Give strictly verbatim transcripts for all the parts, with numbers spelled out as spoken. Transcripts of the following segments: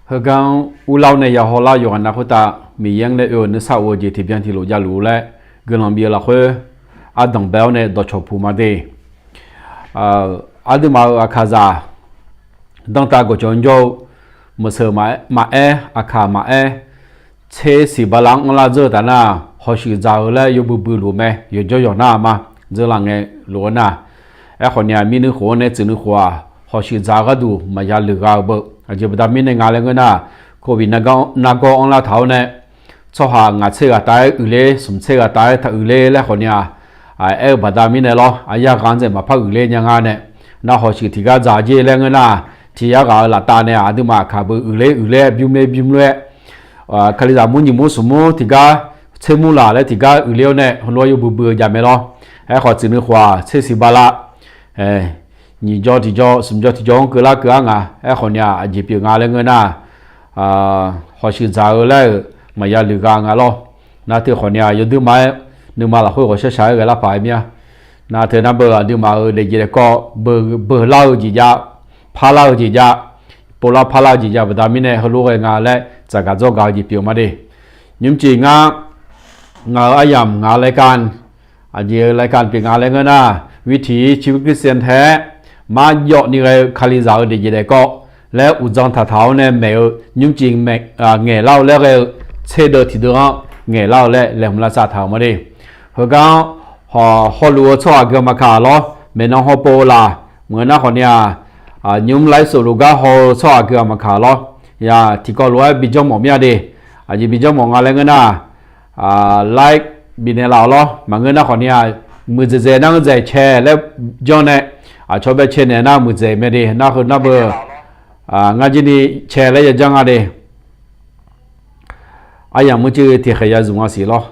Heugar-anr urlar-awr nae ya hawlar-eu yawqghaq na khoertav Miqyaer-anr nae oe-euq nuisar of-eu jeq tiqbyan tiqlof javluf-eu laer guiqlanq bif-eu lafkhoer ardanq bae-awr nae dawqcawq puq ma de. Aqduimaf-euq aqkaqzaq danrtav gawqcawq-anr jawr-eu maqseuq maqaer, aqkaq maqaer, tser siq bala-anr anrlar dzeur-eu taf nar, hawshuif dzaq-eu laer yawbui bui luf mae, yawqjawr yawq nar ma, dzeur laf ngae lof-aer nar. Aerkhawf ni-aq, mirnuir khof-anr nae tsuif nuir khof-aq, hawshuif dzaq-eu gharduq maqya luiq gha-eu beu. Aqjeq baqda mirnae nga laer ngeur nar, covid nargawr anrlar taq-awr nae, tsawrhaq ngaq tser ghaq tav-aer uiqler, smq tser ghaq tav-aer taq uiqler laer khawf ni-aq, aer-eu baqda mirnae lawr, aqyar ghaq-anr dzaeq maqpar uiqler nya nga nae, nar hawshuif tiqgar dzaq jer laer ngeur nar, tiq yar ghaq-euq laftav nae aqduimaf aqkaq beu uiqler uiqler-aer bymr ler bymr ler-aer, Kalizaq mur nyiq mur smq mur tiqgar, tser mur laq laer tiqgar uiqler-awr nae heulof-aer yawbui bui-eu jav mae lawr. Aerkhawf tsuif nuir khof-aq tser siq bala nyiq jawr tiq jawr smq jawr tiq jawr-anr keuvlar keuv-ar nga. Aerkhawf ni-aq, aqjeq pyeuf nga laer ngeur nar, hawshuif dzaq-eu laer-euq maqya luiq gha nga lawr. Nar teu khawf ni-aq, yawduirma-aer nuima lafkhoer ghawqshaq shaq-aer ghae lar paq-aer mir-a. Nar teu nar beu aqduimaf-euq daefjeq daefkawv beular-eu jeq jav, parlar-eu jeq jav, povlar parlar-eu jeq jav baqda mirnae heulof ghae nga laer tsaqgaq dzawrgaq-eu jeq pyeuf ma de. Nymrcif ngar, ngaq-euq aryamq ngaq-euq รายการ, aqjeq-eu รายการ pyeuf nga laer ngeur nar, วิถีชีวิตคริสเตียนแท้ marjawv ni ghae-eu Kalizaq-euq daefjeq daefkawv laer uqdzan taqtaq-awr nae maeq-eu nymrcif ngaeqlar-eu laer ghae-eu tserdeuv tiqdeuv-anr ngaeqlar-eu laer laeqhmq lavsav taq-euq ma de. Heugar-anr hawluf-eu tsawrhaq aqgeu aqma kaq lawr, maeqnan hawpov laq maqngeur nar khawf ni-aq, nymr laer sofluf gar haw-eu tsawrhaq aqgeu aqma kaq lawr, ya tiqkawv lof-aer bijanr mawf mir-a de. Aqjeq bijanr mawf nga laer ngeur nar, laer bifnaeq laf-awq lawr, maqngeur nar khawf ni-aq, muiqdzaeq dzaeq nar-anr dzaeq cae laer janr nae, aqcawq bae cae naeq nar muiqdzaeq mae de. Nar heu nar beu ngar jir ni cae laer yajanr nga de. Aryamq murcuiv tiqkhaeq ya zmq nga siq lawr.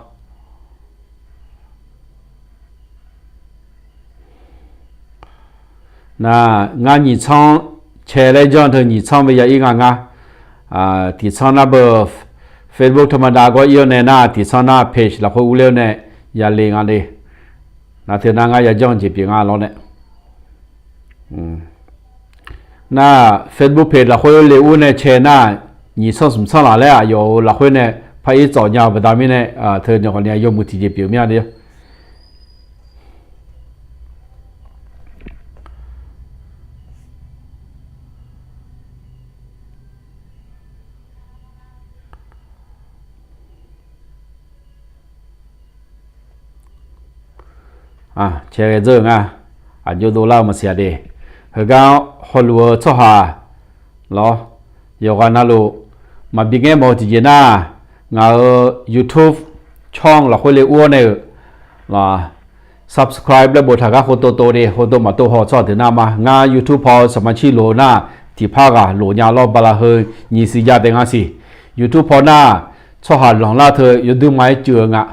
Nar ngar nyiq tsanr cae laer janr teu nyiq tsanr bae ya ir nga ngar. Tiqtsanr nar beu Facebook ธรรมดา gawr ir-awr nae nar tiqtsanr nar page lafkhoer urler-awr nae yale nga de. Nar teu nar ngar yajanr jeq pyeuf nga lawr nae. Nar Facebook page lafkhoer le ur nae cae nar nyiq tsanr smq tsanr laf laer aqyawf-euq lafkhoer nae par ir tsawf nya-eu baqda mirnae, teu nyawq khawf ni-aq yawmuiq tiqjeq pyeuf mir-a de. Cae ghae dzeur-euq nga. Aqjox dovlar-eu maqsiq-a de. Heugar hawluf-eu tsawrhaq lawr, yawqghaq navluf maqbi ngaer mawf-eu tiqjeq nar, ngaq-euq YouTube ช่อง lafkhoer le ur-awr nae-euq subscribe laer boftaq gar khov tov tov de, khov tov maqtov haw tsawrhaq deuq nar ma. Ngar YouTube paw-eu สมาชิก lof-eu nar, tiqpar ghaq lof nya lawr, bala heu nyiq siq jav taef nga siq. YouTube paw nar, tsawrhaq lanqlar teu yawduirma-aer cuiv-eu nga.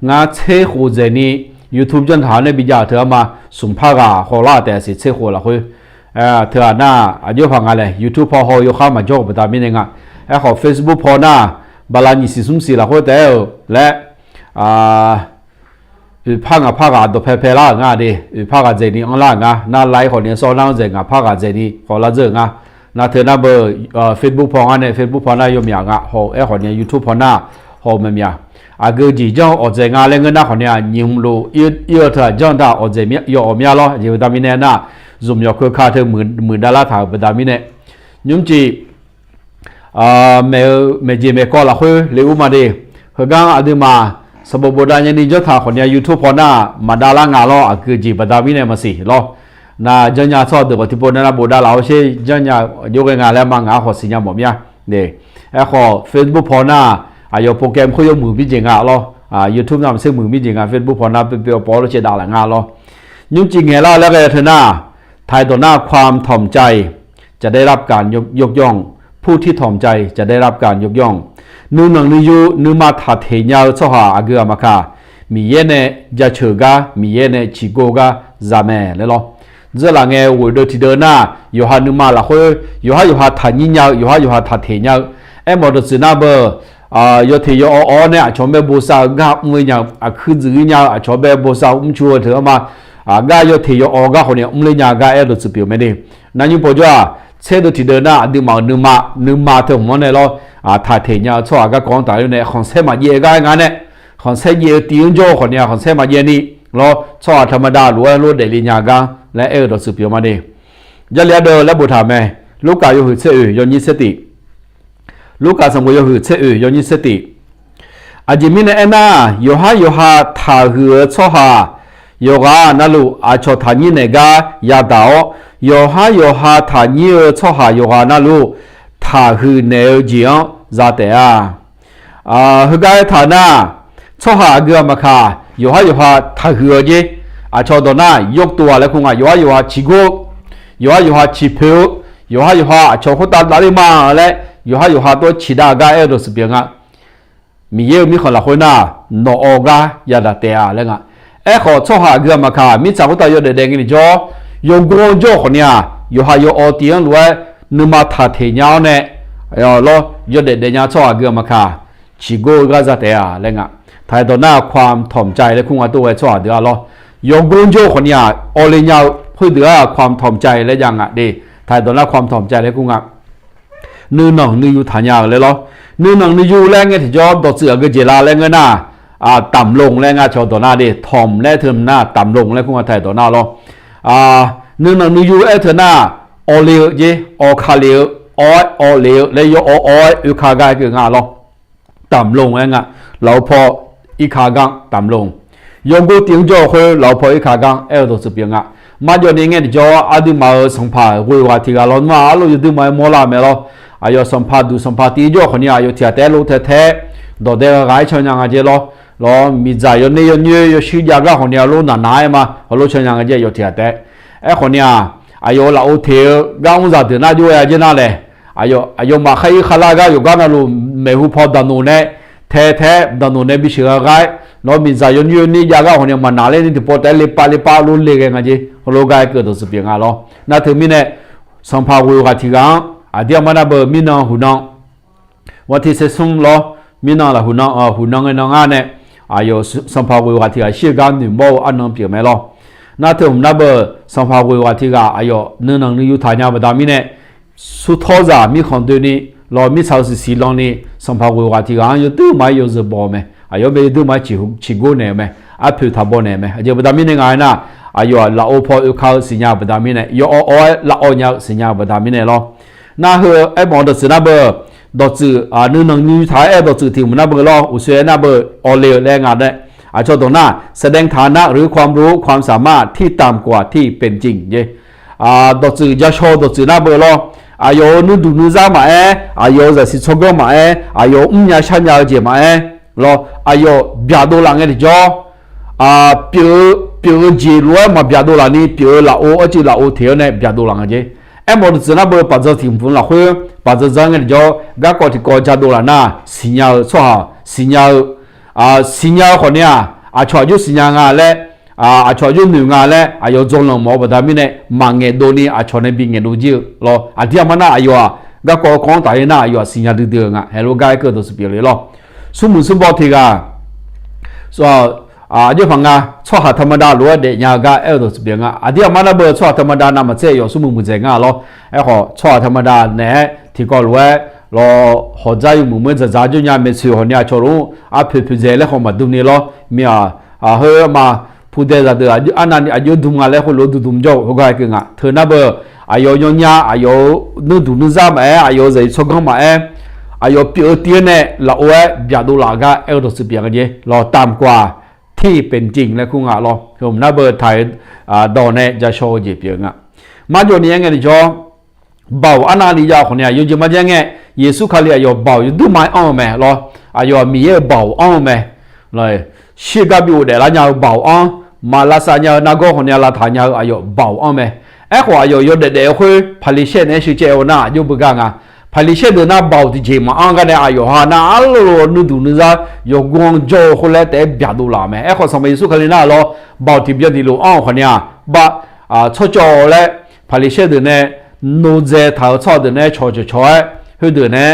Ngar tser khof dzaeqni YouTube janr taq-awr nae bi jav-euq teu-anr ma, smq par ghaq hawlar taef siq tser khof lafkhoer. Teu-aq nar, aqjox paq nga laer YouTube paw haw-eu yawkhar maqjawr-euq baqda mirnae nga. Aerkhawf Facebook paw nar, bala nyiq siq smr siq lafkhoer taef-aer-euq laer, oeqpar ngaqpar ghaq dawqpae pae lar-euq nga de, oeqpar ghaq dzaeqni anrlar-euq nga. Nar ไลฟ์ khawf ni sawr nar-anr dzaeq ngaqpar ghaq dzaeqni hawlar dzeur-euq nga. Nar teu nar beu Facebook paw ngar nae Facebook paw nar yawmyaq nga haw-eu, aerkhawf ni-aq YouTube paw nar haw-eu maqmyaq. Aqgeu jeq janr-eu awqdzaeq nga laer ngeur nar khawf ni-aq, nyiq hmq lof ir-eu teu-aq janr-eu da awqdzaeq yaw awq mya lawr. Aqjeq baqda mirnae nar, zmq yawq keuv ka teu muiqdav lar taq-euq baqda mirnae, nymrcif maeq-eu maeqjeq maeqkawv lafkhoer le ur ma de. Heugar aqduimaf sanqbof bofdav nyani janr taq khawf ni-aq YouTube paw nar maqdav lar nga lawr. Aqgeu jeq baqda mirnae maqsiq lawr. Nar janrnya tsawrhaq deuq khawf tiqpov nav nav bofdav laf-awr sher janrnya jov ghae nga laer ma ngaq-anr khawf siqnya mawf mya. Aerkhawf Facebook paw nar, aqyawf program khoer yawmuiq mirjeq nga lawr. YouTube nar maqtser muiq mirjeq nga, Facebook paw nar pyeuf pyeuf-awr pawv-awr lawr caev dav laf nga lawr. Nymrcif ngaeqlar-eu laer ghae teu nar, ไทย dawq nar ความถ่อมใจ จะได้รับการยกย่อง ผู้ที่ถ่อมใจจะได้รับการยกย่อง Nuinanq nuiyu nuima taqteq nya-eu tsawrhaq aqgeu aqma kaq, Miqyaer nae jaceuq gar, Miqyaer nae ciqgor gar za mae laer lawr. Dzeurlaf ngae ghoeq deuv tiqdeuv nar, yawqha nuima lafkhoer yawqhar yawqha taqnyir nya-eu, yawqhar yawqha taqteq nya-eu. Aermawf dawqtsuif nar beu, yawteq yaw awv awv-awr nae aqcawq-anr bae bosav-eu gar mrler nya-eu, aqkuir dzuif ir nya-eu aqcawq-anr bae bosav-eu mrcu-eu teu-anr ma. Gar yawteq yaw awv gar khawf ni mrler nya gar aer dawqtsuif pyeuf mae de. Nar nymr pawjawr-aq, tser deuv tiq deuv nar aqduimaf-euq nuima, nuima teu hmq-anr nae lawr, taqteq nya-eu tsawrhaq garkawv-anr tafler nae khanqsaer maqjaev-eu gar aer nga nae, khanqsaer jaev-eu tiv-anr jawr-eu khawf ni-aq khanqsaer maqjaev ni lawr, tsawrhaq taqmada lof-aer lof daefle nya gar laer aer-eu dawqtsuif pyeuf ma de. Jarlif ardeuv laer boftaq mae. Lurkaf yawhuiq tser oeq yawnyir tser tif. Lurkaf sanqbof yawhuiq tser oeq yawnyir tser tif. Aqjeq mirnae aernar, yawqhar yawqha taqhuiq-eu tsawrhaq yawqghaq navluf aqcawq taqnyir naeq gar yadaq-awr, yawqhar yawqha taqnyir-eu tsawrhaq yawqghaq navluf taqhuiq naeq-eu jeq-anr za taef-a. Heugar aertaq nar, tsawrhaq aqgeu aqmaqkaq yawqhar yawqha taqhuiq-eu jer. Aqcawq dawq nar yawtov-aq laer kur nga, yawqhar yawqha ciqgor-eu, yawqhar yawqha ciqpoeq-eu, yawqhar yawqha aqcawq khoertav davler ma laer yawqhar yawqha tov-aer ciqdav gar aer-eu dawqtsuif pyeuf nga. Miqyaer-euq mirkhanq lafkhoer nar, nawq-awr gar yadaq taef-a laer nga. Aerkhawf tsawrhaq aqgeu aqmaqkaq mirtsaq khoertav yawdaef daef ngae ni jawr, yawgor-anr jawr-eu khawf ni-aq, yawqha yawawv tiv-anr lof-aer nuima taqteq nya-awr nae lawr, yawdaef daef nya tsawrhaq aqgeu aqmaqkaq ciqgor-eu gar za taef-a laer nga. Taqhaiq dawq nar ความถ่อมใจ laer kur nga tov ghae tsawrhaq deuq-a lawr. Yawgor-anr jawr-eu khawf ni-aq awle nya-eu khoerdeuq-aq ความถ่อมใจ laer jav nga de. Taqhaiq dawq nar ความถ่อมใจ laer kur nga. Nuinanq nuiyu taqnya-eu laer lawr. Nuinanq nuiyu laer ngae tiqjawr dawqtsuif aqgeu jeq la laer ngeur nar, ต่ำลง laer nga cawq dawq nar de. ถ่อม laer teu nar ต่ำลง laer kur nga taqhaiq dawq nar lawr. Nuinanq nuiyu aer teu nar, awle-eu jer, awq ka le-eu, awr-aer awle-eu laer yawawv awr-aer oeka gar aer keuv nga lawr. ต่ำลง aer nga, lafov paw irka gar ต่ำลง. Yawgor tiv-anr jawr-eu khoer lafov paw irka gar aer-eu dawqtsuif pyeuf nga. Marjawv ni ngae tiqjawr aqduimaf-euq sanqpaq ghoeq ghaq tiq ghaq lawnmr-aq arluf yawduimaf-aer mawrlar-eu mae lawr. Aqyawf sanqpaq duq sanqpaq tiv-anr jawr-eu khawf ni-aq yawf tiq ghaq taef-aer lof tae tae-aer dawq dae ghaq ghaq-aer can nya nga jer lawr. Lawr, miqdzaq yawner yawnyoer yawshuir jav gar khawf ni-aq lof naq naq-aer ma, heulof can nya nga jer yawf tiq ghaq taef-aer. Aerkhawf ni-aq, aqyawf-euq lafov teq-eu gar mrzaq deuq nar jov-aer-a jer nar laeq. Aqyawfmaf khar ir khalar gar yawqgar navluf maeqhu paw daqnoq nae tae tae-aer daqnoq nae bisheuq gha gha-aer, nawr miqdzaq yawnyir yawner jav gar khawf ni-aq maqnaq ler ni tiqpov taef-aer le pav le pav lof le ghae nga jer heulof gar aer keuv dawqtsuif pyeuf nga lawr. Nar teumirnae, sanqpaq ghoeq ghaq tiq ghaq-anr aqdir aqmar nar beu mirnan huqnan, วันที่สิบสอง lawr, mirnan laf huqnan, huqnan ngae nan ngar nae, aqyawf sanqpaq ghoeq ghaq tiq ghaq shir-eu gar noeqmawr-eu arnan pyeuf mae lawr. Nar teu hmq nar beu, sanqpaq ghoeq ghaq tiq ghaq aqyawf nuinanq nuiyu taqnya-eu baqda mirnae, surtawrzaq mirkhanq doeni, lawr mirtsaq-eu siqsiq lan ni, sanqpaq ghoeq ghaq tiq ghaq-anr yawduimaf-aer yawzeu baw-eu mae. Aqyawf-anr bae yawduimaf-aer ciqgor naeq-eu mae. Arpoeq taq baw naeq-eu mae. Aqjeq baqda mirnae nga aernar, aqyawf-aq lafov paw oeka-eu siqnya-eu baqda mirnae, yawawv awr-aer lavawv nya-eu siqnya-eu baqda mirnae lawr. Nar heu aermawf-eu dawqtsuif nar beu, dawqtsuif nuinanq nuiyu taq-aer aer-eu dawqtsuif tiq hmq nar beu lawr, uqshoe aernar beu, awle-eu laer nga nae, aqcawq dawq nar แสดงฐานะหรือความรู้ความสามารถที่ต่ำกว่าที่เป็นจริง jeq. Dawqtsuif ja shaw-eu dawqtsuif nar beu lawr, aqyawf-euq nuirduq nuizar maqaer, aqyawf-euq zaqsiq tsawrganr maqaer, aqyawf-euq mrnya sharnya-eu jeq maqaer, lawr aqyawf byaqdov laf ngae tiqjawr, pyeuf-eu, pyeuf-eu jeq lof-aer maqbyaqdov laf ni pyeuf-eu lafov arcuiv lafov teq-awr nae byaqdov laf nga jer. Aermawf-eu dawqtsuif nar beu paqdzan tiq hmq lafkhoer paqdzan dzan ngae tiqjawr garkawv tiqkawv jadov laf nar siqnya-eu tsawrhaq siqnya-eu, siqnya-eu khawf ni-aq, aqcawq aqjox siqnya nga laer, aqcawq aqjox noeq nga laer aqyawf dzawlanq mawf-eu baqda mirnae maqngaeq dov ni aqcawq nae bingaeq dov jir-eu lawr. Aqdir aqmar nar aqyawf-aq garkawv kawv-anr tafler nar aqyawf-aq siqnya duidui-eu nga. Heulof gar aer keuv dawqtsuif pyeuf le lawr. Smrmuiq smrbaw tiq ghaq, aqjox paq nga, tsawrhaq taqmada lof-aer daefnya-eu gar aer-eu dawqtsuif pyeuf nga. Aqdir aqmar nar beu tsawrhaq taqmada navmaqtser aqyawf smrmuiq muiqdzaeq nga lawr. Aerkhawf tsawrhaq taqmada naeq-aer tiqkawv lof-aer lawr hawqdzar yawmuiq muiq-aer dzaqdzaq jawr nya maeqtsoeq hawq ni aqcawq lof-anr arpoeq poeqdzaeq laer khawf maqdm ni lawr. Mir-aq, heu ma pudae zaqdeuq arnavni aqjox dm nga laer khoerlof-aer duqdm jawr-eu heugar aer keuv nga. Teu nar beu, aqyawf yawnyar aqyawf-euq nuirduq nuizar maqaer, aqyawf-euq zaqsiq tsawrganr maqaer, aqyawf pyeuf-eu tiv-aer nae lafov-aer byaqdov laf gar aer-eu dawqtsuif pyeuf nga jer lawr. ต่ำกว่าที่เป็นจริง laer kur nga lawr. Heu hmq nar beu taq-eu dawq nae ja shaw-eu jeq pyeuf nga. Marjawv ni aer ngae tiqjawr, baoq arnavni jav-eu khawf ni-aq yawjeq marjaer ngae, Yeqsur Kali aqyawf baoq yawduimaf-aer anr-eu mae lawr. Aqyawf-aq Miqyaer-euq baoq anr-eu mae. Shir-eu gar bi ghofdaef lar nya-eu baoq anr, maqlavsav nya-eu nargawr khawf ni-aq lavtaq nya-eu aqyawf baoq anr mae. Aerkhawf aqyawf yawdaef daef-eu khoer Paqliqsaer naeq-aer sheucaev-eu nar aqjox beugar nga. Paqliqsaer deuq nar baoq tiqjeq maqanr gar nae aqyawf ha nar arlawr nuirduq nuizar yawgor-anr jawr-eu khoer laer taef-aer byaqdov laf mae. Aerkhawf Sanqpaq Yeqsur Kali nar lawr, baoq tiqbyan tiqlof anr-eu khawf ni-aq, tsawrcawv laer Paqliqsaer deuq nae nodzae taq-euq tsawrhaq deuq nae cawqcawq cawq-aer khoerdeuq nae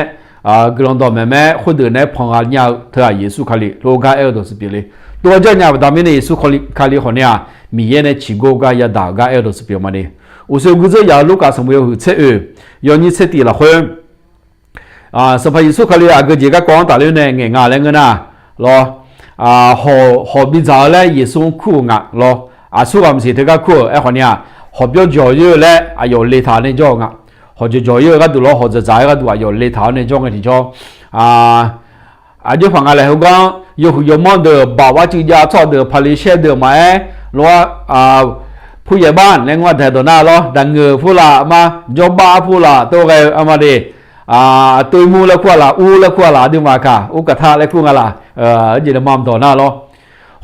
guiqlanq dawqmaeq mae, khoerdeuq nae panq gha nya-eu teu-aq Yeqsur Kali lof-aer gar aer-eu dawqtsuif pyeuf le. Tov-aer janrnya-eu baqda mirnae Yeqsur Kali khawf ni-aq Miqyaer nae ciqgor gar yadaq-eu gar aer-eu dawqtsuif pyeuf ma ni. Uqshoe guirzeur yaf-eu Lurkaf sanqbof yawhuiq tser oeq, yawnyir tser tif lafkhoer, Sanqpaq Yeqsur Kali aqgeu jeq garkawv-anr tafler nae ngaeq nga laer ngeur nar, lawr, hawq bidzaq-eu laer Yeqsur-anr kur-euq nga lawr. Aqsur ghaq maqsiq teugar kur-euq aerkhawf ni-aq, hawq byawr jawq-ir-eu laer aqyawf le taq-awr nae jawr-eu nga. Hawq jawq jawq-ir-eu gharduq lawr, hawq dzaqdzaq-aer gharduq aqyawf le taq-awr nae jawr ngae tiqjawr, aqjox paq nga laer heugar-anr yawhuiq yawmanr deuq, baq bar cuiv jav tsawrhaq deuq, Paqliqsaer deuq maqaer, lof-aer, puryaeq bar laer ngeur-a daeq dawq nar lawr, daqngeuq purlaf ma, jawrbar purlaf tov ghae-eu arma de, toimur laer kur-a laf, ur laer kur-a laf, aqduimaf kaq ur kaqtar laer kur nga laf, jeq nae mamq dawq nar lawr.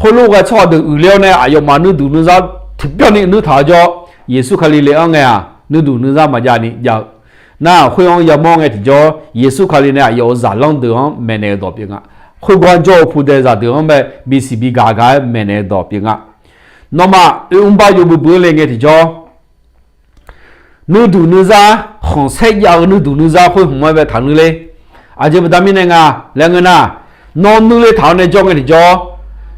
Khoerlof ghae tsawrhaq deuq uiqler-awr nae aqyawfmaf nuirduq nuizar tiqbyan ni nuir taq-awr jawr, Yeqsur Kali le-anr ngae-aq nuirduq nuizar maqjav ni jav-eu. Nar khoer-anr yamawr ngae tiqjawr, Yeqsur Kali nae aqyawf-euq zaqlanr deuq-anr maeqnaeq-eu dawq pyeuf nga. Khoergar jawr-eu pudae zaqdeuq-anr bae bisiq bigaq gaq-aer maeqnaeq-eu dawq pyeuf nga. Nawmaf oe mrbar yawbui bui-anr le ngae tiqjawr, nuirduq nuizar, khanqsaer jav-eu nuirduq nuizar khoer hmq-aer bae taqnuir ler. Aqjeq baqda mirnae nga laer ngeur nar, nawr nuir ler taq-awr nae jawr ngae tiqjawr,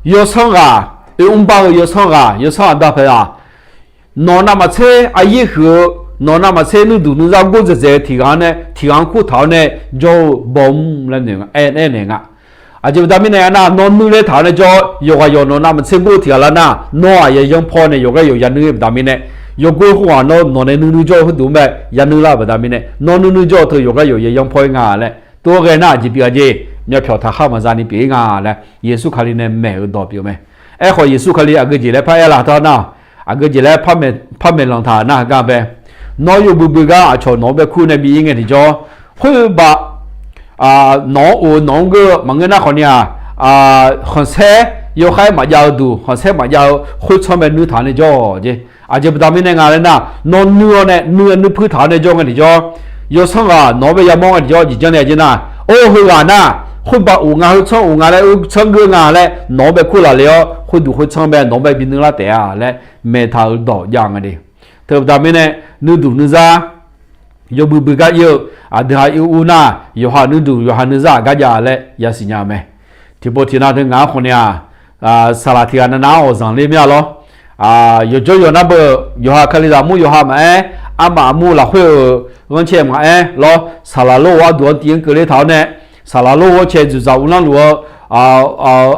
yawsanr ghaq, oe mrbar-eu yawsanr ghaq, yawsanr aqda paeq-aq, nawq navmaqtser aryaer huiq-eu, nawq navmaqtser nuirduq nuizar gordzaeq dzaeq-eu tiq ghaq-anr nae tiq ghaq-anr kurtaq-awr nae jawr-eu bawmr laer aernaeq nga. Aqjeq baqda mirnae aernar, nawr nuir ler taq-awr nae jawr, yawqghaq yawq nawq navmaqtser gor-eu tiq ghaq lar nar, nawr-aq yayanr paw nae yawqgar yawq yanuir-eu baqda mirnae, yawgor khoerghaq nawr nawq nae nuirnuir jawr-eu khoerdeuq-anr bae yanuir lar-eu baqda mirnae, nawr nuirnuir jawr-eu teu yawqgar yawq yayanr paw-ir nga laer tov ghae nar, aqjeq pyeuf-a jeq myavpyawq taqkhar maqza ni pyeuf-ir nga laer Yeqsur Kali nae maeq-eu dawq pyeuf mae. Aerkhawf Yeqsur Kali aqgeu jeq laer par aer laf taq nar, aqgeu jeq laer par maeqlanq taq nar heugar bae, nawr yawbui bui gar aqcawq nawq-anr bae kur nae bi-ir ngae tiqjawr, khoer baq nawq-anr of-eu nawq-anr geur-eu maqngeur nar khawf ni-aq, khanqsaer yawkhaer maqjav-eu duq, khanqsaer maqjav-eu khoertsanr bae nuir taq-awr nae jawr-awq jeq. Aqjeq baqda mirnae nga laer nar, nawr nuir-awr nae nuir-aer nuir puir taq-awr nae jawr ngae tiqjawr, yawsanr ghaq nawq-anr bae yamawr ngae tiqjawr jeq janr nae aqjeq nar, or heughaq nar, khoer baq of nga, khoertsanr of nga laer, khoertsanr geur nga laer nawq-anr bae kurlaf le-awr, khoerduq khoertsanr bae nawq-anr bae binuir lar taef-a laer maeqtaq-euq dawq jav nga de. Teu baqda mirnae, nuirduq nuizar yawbui bui gar ir-eu aqdui ha ir ur nar, yawqha nuirduq yawqha nuizar aqgar jav laer yasiq nya-eu mae. Tiqpov tiqnav teu ngaq-anr khawf ni-aq, saqlaq tiq ghaq navnav-anr awq zanqler mir-a lawr. Yawqjawr yawq nar beu, yawqha Kalizaq mur yawqha maqaer, armaf aqmur lafkhoer-euq ghanrcae maqaer lawr, saqlaq lor-eu arduq artiv-anr keuvler taq-awr nae, saqlaq lor-eu ghanrcae dzoeqdzaq uvlanr luf-eu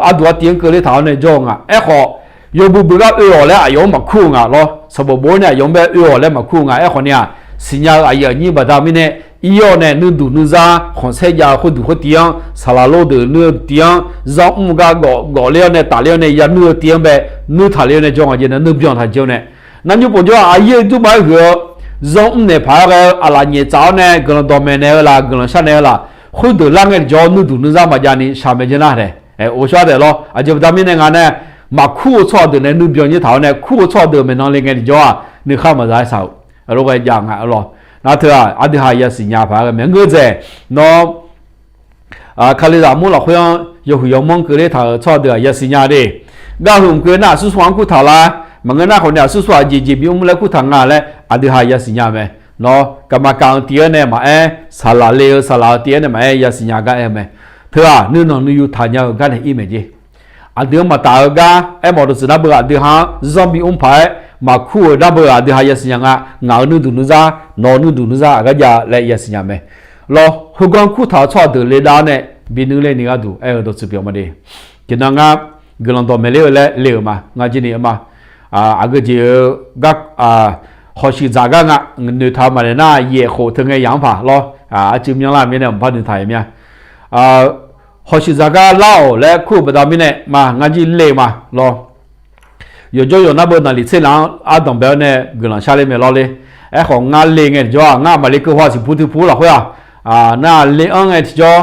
arduq artiv-anr keuvler taq-awr nae jawr-eu nga. Aerkhawf, yawbui bui gar oe-awq laer aqyawf-anr maqkur-eu nga lawr. Sanqbof bof-awr nae aqyawf-anr bae oe-awq laer maqkur-eu nga. Aerkhawf ni-aq, siqnya-eu aqyuif aqnyir baqda mirnae, ir-awr nae nuirduq nuizar, khanqsaer jav-eu khoerduq khoertiv-anr, saqlaq lor deuq nuir-eu tiv-anr, zanr mr gar gawf gawfler-awr nae tafler-awr nae yanuir-eu tiv-anr bae nuir taqler-awr nae jawr nga jeq nae nuir byan taq jeq-awr nae, narnymr pov jawr-aq aqyaer durma-aer huiq-eu zanr mr naeq paq-aer ghae-eu aqlaf nyaef tsaf-awr nae guiqlanq dawqmaeq naeq-eu laf, guiqlanq shar naeq-eu laf, khoerdeuq lar ngae tiqjawr nuirduq nuizar maqjav ni shaq mae jeq nar taef. Or shawr-a taef lawr. Aqjeq baqda mirnae nga nae, maqkur-eu tsawrhaq deuq nae nuir byan nyaer taq-awr nae kur-eu tsawrhaq deuq maeqnan le ngae tiqjawr-aq nuikhanr maqza-aer saq-euq. Aqlof ghae jav nga lawr. Nar teu-aq aqdui ha yasiq nya paq-aer ghae mae ngeur dzaeq. Nawr Kalizaq mur lafkhoer-anr yawhuiq yawmanr keuvler taq-euq tsawrhaq deuq-aq yasiq nya de. Gar heu mq keuv nar aqsur sar-anr kurtaq lar. Maqngeur nar khawf ni aqsur sar-aq jeqjeq bi mr laer kurtaq nga laer aqdui ha yasiq nya mae. Nawr gaqmaqkaq-eu tiv-aer nae maqaer, saqlaq le-eu saqlaq-eu tiv-aer nae maqaer yasiq nya gar aer-eu mae. Teu-aq nuinanq nuiyu taqnya-eu gar nae ir mae jeq. Aqdui-anr maqtaf-eu gar aermawf dawqtsuif nar beu aqdui ha-anr zanr bi mr paq-aer maqkur-euq nar beu aqdui ha yasiq nya nga. Ngaq-euq nuirduq nuizar, nawq-eu nuirduq nuizar aqgar jav laer yasiq nya mae. Lawr, heugar kurtaq-eu tsawrhaq deuq le dav-awr nae bi nuir ler ni gharduq aer-eu dawqtsuif pyeuf ma de. Tiqnan ngar guiqlanq dawqmaeq ler-eu laer le-euq ma ngar jir ni ma. Aqgeu jeq-eu gar hawshuiq dzaq gar nga noeqtaq-eu maqdaef nar yaef khof teu ngae yaq-anr paq lawr. Arcuiv myanrlar mirnae mqpar noeqtaq-euq mya. Hawshuiq dzaq gar lar-awq laer kur-eu baqda mirnae ma ngar jir le ma lawr. Yawqjawr yawq nar beu naqliq tser laf-anr ardanqbae-awr nae guiqlanq shar ler mae lawr ler. Aerkhawf ngar le ngae tiqjawr-aq ngar maqle keuv haw siqpur tui pur lafkhoer-aq, nar le-anr ngae tiqjawr,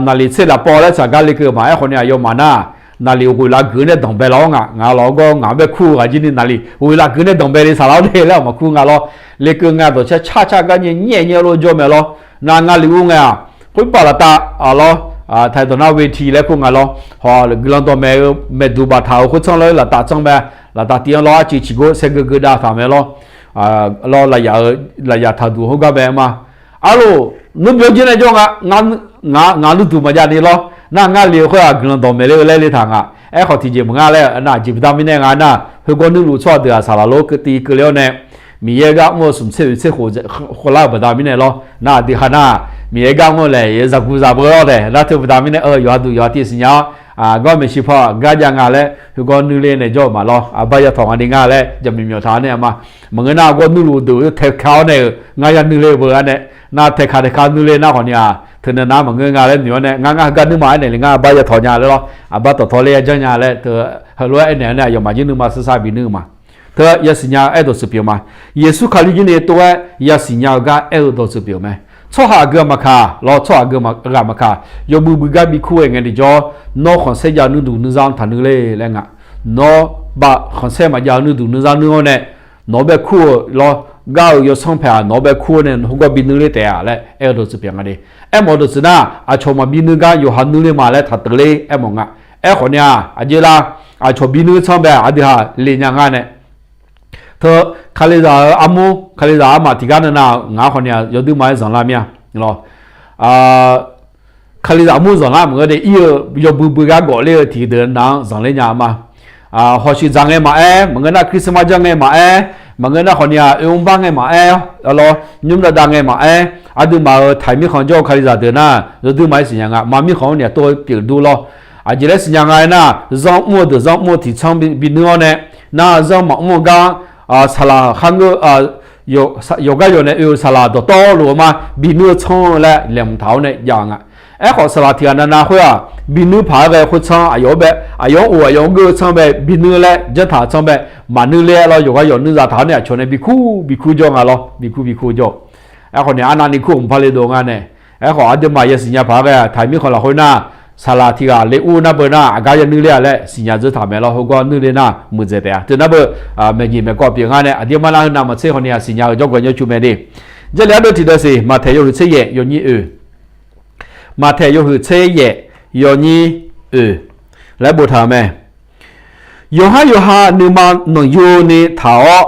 naqliq tser laf paw laer tsaq gar le keuv ma. Aerkhawf ni aqyawfmaf nar, naqliq ghoeqlav geuq nae danqbae laf-awr ngaq, ngaq laf-awr gawr ngaq-anr bae kur-eu ghaq jir ni naqliq ghoeqlav geuq nae danqbae le saqlaq-awr de laer maqkur nga lawr. Le keuv ngae dawqcar car car gar nyae nyaer nyaer lof jawr mae lawr. Nar ngar le ur ngae-aq, khoerbav laftav lawr, taqdawq nar weti laer kur nga lawr. Haw guiqlanq dawqmaeq-eu maeqduq baftaq-euq khoertsanr lawr laftav tsanr mae. Laftav tiv-anr lawr arcuiv ciqgor saer geu geu dav taq mae lawr. Lawr, lafyaf taqduq heugar mae ma. Arlof, nuir byan jir nae jawr nga, ngaq nuirduq maqjav ni lawr. Nar ngar le-eu khoer-aq guiqlanq dawqmaeq ler-eu laer le taq nga. Aerkhawf tiqjeq maqngar laer nar jeq baqda mirnae nga nar, heugawr nuirluf tsawrhaq deuq-aq saqlaq lor keuv tiv keuvle-awr nae, Miqyaer gar mr-eu smq tser oeq tser khof khoerlar-euq baqda mirnae lawr. Nar aqdui ha nar, Miqyaer gar mr-eu laer zaqguq zaq beu-awr taef nar teu baqda mirnae, yawqha duq yawqha tiv siqnya-awr, gar maeqshi paw gar jav nga laer heugawr nuir ler naeq jawr-euq ma lawr. Aqbar yatawq nga ni nga laer jaqmyawf myawf taq-awr nae ma. Maqngeur nar gawr nuirluf deuq taeka-awr nae-euq ngar ya nuir ler-eu beu-awr nae, nar taeka taeka nuir ler nar khawf ni-aq, teunav nav maqngeur nga laer noeq-awr nae, ngar ngar heugar nuirma aernaeq le, ngar aqbar yatawq nya laer lawr, aqbar tawqtawq ler ya janr nya laer teu, heulof-aer aernaeq-awr nae aqyawfmaf jir nuima sar sar bi nuir-eu ma. Teu yasiqnya-eu aerdawq tsuif pyeuf ma. Yeqsur Kali jir ni tov-aer yasiqnya-eu gar aer-eu dawq tsuif pyeuf mae. Tsawrhaq aqgeu maqkaq lawr, tsawrhaq aqgeu ghaq maqkaq, yawbui bui gar bi kur-eu ngae tiqjawr, nawr khanqsaer jav nuirduq nuizar-anr taqnuir ler laer nga. Nawr bav khanqsaer maqjav nuirduq nuizar nuir-awr nae, nawq-anr bae kur-eu lawr, gar-eu yawsanr paeq-aq nawq-anr bae kur-awr nae nawq-anr gawr bi nuir ler taef-a laer aer-eu dawq tsuif pyeuf nga de. Aermawf-eu dawq tsuif nar, aqcawq maqbi nuir gar yawqha nuir ler ma laer taqteuv ler aermawf nga. Aerkhawf ni-aq, aqjeq lar, aqcawq bi nuir tsanr bae aqdui ha le nya nga nae, teu Kalizaq-euq armur Kalizaq armaf tiqgar navnav ngaq-anr khawf ni-aq yawduir ma-aer zanqlar mir-a lawr. Kalizaq armur zanqlar maqngeur de, ir-eu yawbui bui gar gawf ler-eu tiqdeuq navnav-anr zanqler nya ma. Hawshuif dzaq ngae maqaer, maqngeur nar Christmas janr ngae maqaer, maqngeur nar khawf ni-aq oermr bar ngae maqaer, lawr nymr dav dav ngae maqaer, aqduimaf-euq taiq mirkhanq jawr-eu Kalizaq deuq nar yawduir ma-aer siqnya nga. Maq mirkhanq-anr ni-aq tov-aer pyeuf dur lawr. Aqjeq laer siqnya nga aer nar, zanr mr-eu deuq zanr mr-eu tiqtsanr bi nuir-awr nae, nar zanr maqmr-eu gar, saqlaq kharngeur, yawqgar yawq nae oe-eu saqlaq dawqtawvluf-eu ma bi nuir-eu tsanr-eu laer laeqhmq taq-awr nae jav nga. Aerkhawf saqlaq tiq ghaq navnav khoer-aq, bi nuir paq-aer ghae khoertsanr aqyawf-anr bae, aqyawf-anr of aqyawf-anr geur-eu tsanr bae bi nuir laer janr taq-eu tsanr bae maqnuir ler-aer lawr, yawqghaq yawq nuir za taq-awr nae aqcawq nae bi kur bi kur jawr nga lawr, bi kur bi kur jawr. Aerkhawf ni arnavni kur mq par le dov nga nae, aerkhawf aqduimaf yasiqnya paq-aer ghae-aq taiq mirkhanq lafkhoer nar, saqlaq tiq ghaq le ur nar beu nar aqgar ya nuir ler-a laer siqnya dzeur taq mae lawr, heugar nuir ler nar muiqdzaeq taef-a. Teu nar beu, maeqnyiq maeqkawv pyeuf nga nae aqdirmar nar heunav maqtser khawf ni-aq siqnya-eu jawrgaw nyawr cu mae de. Jarlif ardeuv tiqdeuv siq, Maqtaeq yawhuiq tser yaef yawnyir oeq. Maqtaeq yawhuiq tser yaef yawnyir oeq laer boftaq-euq mae. Yawqhar yawqha nuima nanqyuni taq-awr,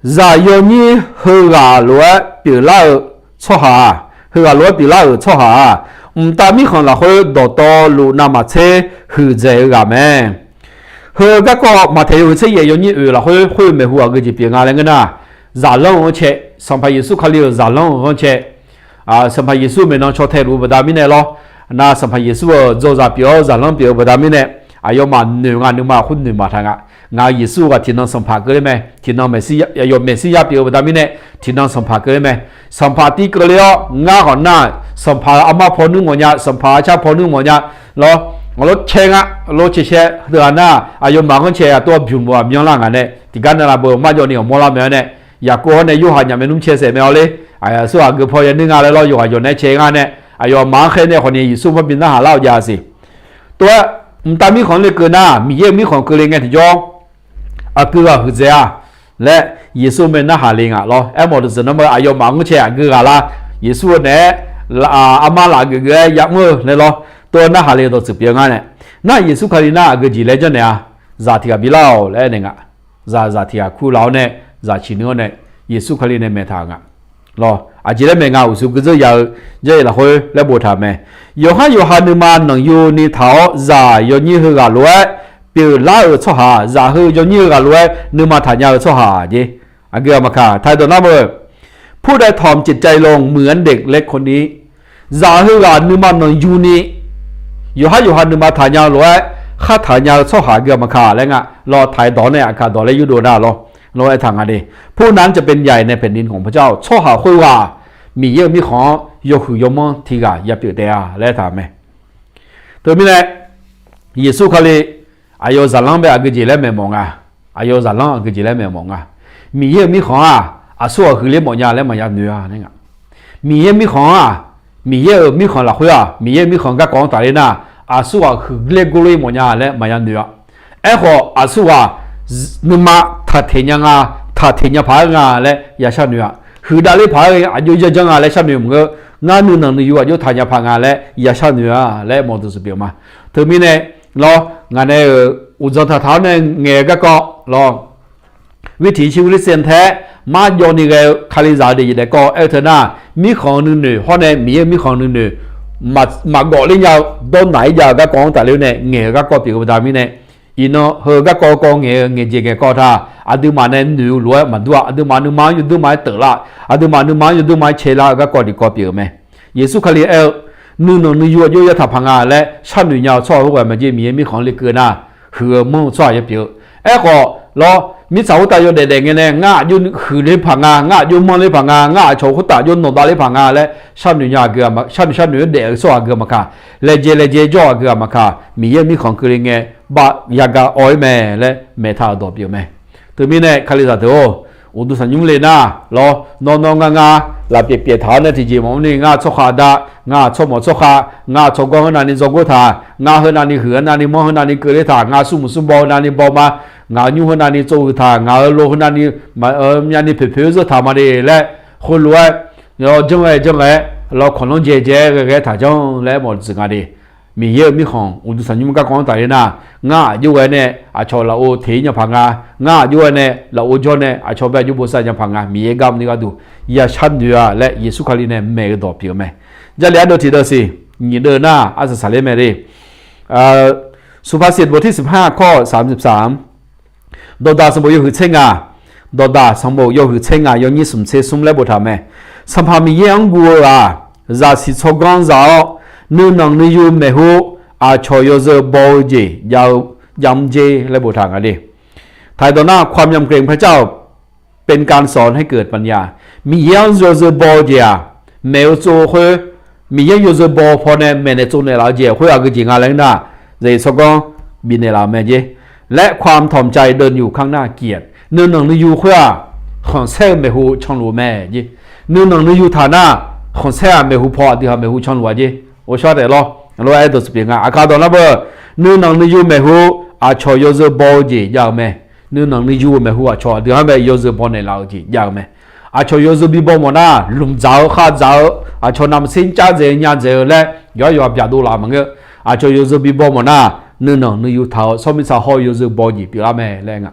zaq yawnyir heughaq lof-aer pyeuflar-euq tsawrhaq-aq, heughaq lof-aer pyeuflar-euq tsawrhaq-aq, mqtav mirkhanq lafkhoer dawqtawvluf navmaqtser huiqdzaeq-eu ghaq mae. Heu garkawv Maqtaeq yawhuiq tser yaef yawnyir oeq lafkhoer khoer maeqhu aqgeu jeq pyeuf nga laer ngeur nar, zaqlanr-eu ghanrcae, Sanqpaq Yeqsur Kali-euq zaqlanr-eu ghanrcae, Sanqpaq Yeqsur maeqnan caw taeluf-eu baqda mirnae lawr, nar Sanqpaq Yeqsur-euq dzawzaq pyeuf-awr zaqlanr pyeuf-eu baqda mirnae, aqyawfmaf noeq nga nuima khoer noeq maqtaq nga. Ngaq-euq Yeqsur ghaq tiqnan sanqpaq keuvler mae, tiqnan maeqshi, aqyawf maeqshi ya pyeuf-eu baqda mirnae, tiqnan sanqpaq keuvler mae. Sanqpaq tiv keuvler-awr ngar khawf nar, sanqpaq-euq armar paw nuir mawfnya, sanqpaq arcar paw nuir mawfnya lawr, ngaq lawr cae nga, lawr cae shae teu-aq nar, aqyawfmaf ghanrcae aqtov-aer bymq-aq myanrlar ngaq nae tiqgar navnav beu marjawv ni ghawqmawr lar mae-awr nae, Yaqkov-awr nae Yorhaq nyaf mae nmr cae saef mae-awr ler, aqyawf aqsur aqgeu paw ya nuir nga laer lawr, yawqghaq yawq nae cae ngar nae, aqyawfmaf-anr khaer nae khawf ni Yeqsur maqbi narhaq lar-eu jav siq. Tov-aer, mqtav mirkhanq-anr lekeuv nar Miqyaer-euq mirkhanq keuvle ngae tiqjawr, aqgeu ghaq huiqdzaeq-a laer Yeqsur mae narhaq le nga lawr. Aermawf deuq zeuq nar ma aqyawfmaf ghanrcae aqgeu ghaq lar, Yeqsur-eu naeq-aer armar laf geuf geuf-aer yamr-eu laer lawr, tov-aer narhaq le dawqtsuif pyeuf-eu ngar nae, nar Yeqsur Kali nar aqgeu jeq laer janrnaeq-a, zaq tiq ghaq bilar-awq laer aernaeq nga. Zaqzaq tiq ghaq kur laf-awr nae, zaq ciq nuir-awr nae, Yeqsur Kali nae maeqtaq-euq nga lawr. Aqjeq laer maeq nga uqshoe gui dzeur ya-eu Jarlif lafkhoer laer boftaq mae. Yawqhar yawqha nuima nanqyuni taq-awr, zaq yawnyir heughaq lof-aer pyeuflar-euq tsawrhaq, zaq heu yawnyir heughaq lof-aer nuima taqnya-eu tsawrhaq jeq. Aqgeu ghaq maqkaq, ไทย dawq nar beu, ผู้ใดถ่อมจิตใจลงเหมือนเด็กเล็กคนนี้ zaq heughaq nuima nanqyuni, yawqhar yawqha nuima taqnya-eu lof-aer khartaq nya-eu tsawrhaq aqgeu ghaq maqkaq laer nga lawr. ไทย dawq nae aqkaq dawq laer yurdov nar lawr, lawr aertaq nga de. ผู้นั้นจะเป็นใหญ่ในแผ่นดินของพระเจ้า tsawrhaq khoerghaq Miqyaer-euq mirkhanq-anr yawhuiq yawmanr tiq ghaq ya pyeuf taef-a laer aertaq-euq mae. Teumirnae, Yeqsur Kali aqyawf zaqlanr bae aqgeu jeq laer maeq mawf nga. Aqyawf zaqlanr aqgeu jeq laer maeq mawf nga. Miqyaer-euq mirkhanq-aq, aqsurghaq huiqler mawfnya laer maqya noeq-a nae nga. Miqyaer mirkhanq-aq, Miqyaer-euq mirkhanq lafkhoer-aq, Miqyaer-euq mirkhanq garkawv-anr tafler nar, aqsurghaq huiqler gorler mawfnya laer maqya noeq-a. Aerkhawf aqsurghaq nuima taqteq nya nga, taqteq nya paq-aer nga laer ya sharnoeq-a. Huiqdavler paq-aer aqjox yajanr nga laer sharnoeq maqngeur. Ngar nuinanq nuiyu aqjox taqnya paq nga laer ya sharnoeq-a laer mawf deuq tsuif pyeuf ma. Teumirnae lawr, ngaq nae-euq uqdzan taqtaq-awr nae ngaeq-eu garkawv lawr, วิถีชีวิตคริสเตียนแท้ marjawv ni ghae-eu Kalizaq-eu deuq jeq daef kawv aer-eu teu nar, mirkhanq-eu nuinoeq hawr nae Miqyaer-euq mirkhanq-eu nuinoeq maqgawf ler nya-eu dawrnaq-ir jav-eu garkawv-anr tafler-awr nae ngaeq-eu garkawv pyeuf-eu baqda mirnae, Iqnan heu garkawv kawv ngaeq-eu ngaeqjeq ngaeqkawv taq, aqduimaf nae noeq-eu lof-aer maqdur-aq, aqduimaf nuima-anr yawdui ma-aer teuv lar, aqduimaf nuima-anr yawdui ma-aer cae lar-eu garkawv tiqkawv pyeuf-eu mae. Yeqsur Kali aer-eu, nuinanq nuiyu aqjox yataq paq nga laer sharnoeq nya-eu tsawrhaq khoerghaq maqjeq, Miqyaer mirkhanq-anr lekeuv nar, huiq-eu manr-eu tsawrhaq ya pyeuf-eu. Aerkhawf lawr, mirtsaq khoertav yawdaef daef ngae nae ngar aqjox huiq ler paq nga, ngar aqjox manr ler paq nga, ngar aqcawq khoertav aqjox nawqdav ler paq nga laer sharnoeq nya aqgeu, sharnoeq sharnoeq-aer daef-eu tsawrhaq aqgeu maqkaq, laejae laejae jawr-eu aqgeu maqkaq, Miqyaer-euq mirkhanq keuvle ngae bav yaga awv-ir mae laer maeqtaq-euq dawq pyeuf-eu mae. Teumirnae Kalizaq deuq-or, uqduq tanqnymr le nar lawr, nawr nawr ngar ngar lafpyaeq pyaeq taq-awr nae tiqjeq maqmr ni, ngar tsawrkhav aqda, ngar tsawrmawq tsawrkhav, ngar tsawrganr heu navni dzawrgor taq, ngar heu navni huiq heu navni manr heu navni keuvler taq, ngar smrmuiq smrbaw heu navni baw ma, ngaq-euq nymr heu navni tsov huiq taq, ngaq-euq lo heu navni myavni poeqpoeq-aer zeur taq ma de laer, khoerlof-aer janr ghae janr ghae-aer lawr, kawqlanr dzae dzae-aer ghae ghae taq janr laer mawf dzuif nga de. Miqyaer-euq mirkhanq uqduq tanqnymr garkawv-anr tafler nar, ngar aqjox ghae nae aqcawq lafov teq-ir nya paq nga, ngar aqjox ghae nae lafov jawr nae aqcawq bae aqjox bosav nya paq nga, Miqyaer gar mrni gharduq ya sharnoeq-a laer Yeqsur Kali nae maeq-eu dawq pyeuf-eu mae. Jarlif ardeuv tiqdeuv siq, nyiq deuv nar arsaq saqler mae le. สุภาษิต บทที่สิบห้า ข้อสามสิบสาม Dawqdaq sanqbof yawhuiq tser ngaq, Dawqdaq sanqbof yawhuiq tser ngaq yawnyir smq tser smr laer boftaq mae. Sanqpaq Miqyaer-anr guv-eu-aq, zaqsiq tsawrganr za-awr, nuinanq nuiyu maeqhu, aqcawq yawzeu baw-eu jeq jav-eu javmr jer laer boftaq nga le. ไทย dawq nar ความยำเกรงพระเจ้าเป็นการสอนให้เกิดปัญญา Miqyaer-anr yawzeu baw-eu jeq-aq, maeq-eu tsov-eu khoer, Miqyaer yawzeu baw-eu pawnae maeqnaeq tsovnaeq laf-eu jeq khoer aqgeu jeq nga laer nar, zaqsiq tsawrganr bifnaeq laf-euq mae jer. และความถ่อมใจเดินอยู่ข้างหน้าเกียรติ nuinanq nuiyu khoer-aq, khanqsaer-eu maeqhu canluf-eu mae jer. Nuinanq nuiyu taq nar, khanqsaer-aq maeqhu paw aqdui ha maeqhu canluf-a jer. Ghovshaw taef lawr, lof-aer dawq tsuif pyeuf nga. Aqkar dawq nar beu, nuinanq nuiyu maeqhu aqcawq yawzeu baw-eu jeq jav-eu mae. Nuinanq nuiyu-eu maeqhu aqcawq aqdui ha-anr bae yawzeu baw naeqlaf-eu jeq jav-eu mae. Aqcawq yawzeu bi baw mawf nar, lmqdzaq-eu khavdzaq-eu, aqcawq navmaqtser cav dzaeq-eu nya dzaeq-eu laer yawqha yawqha byaqdov laf maqngeur. Aqcawq yawzeu bi baw mawf nar, nuinanq nuiyu taq-eu tsawrmirtsaq hawr-eu yawzeu baw-eu jeq pyeuflar mae laer nga.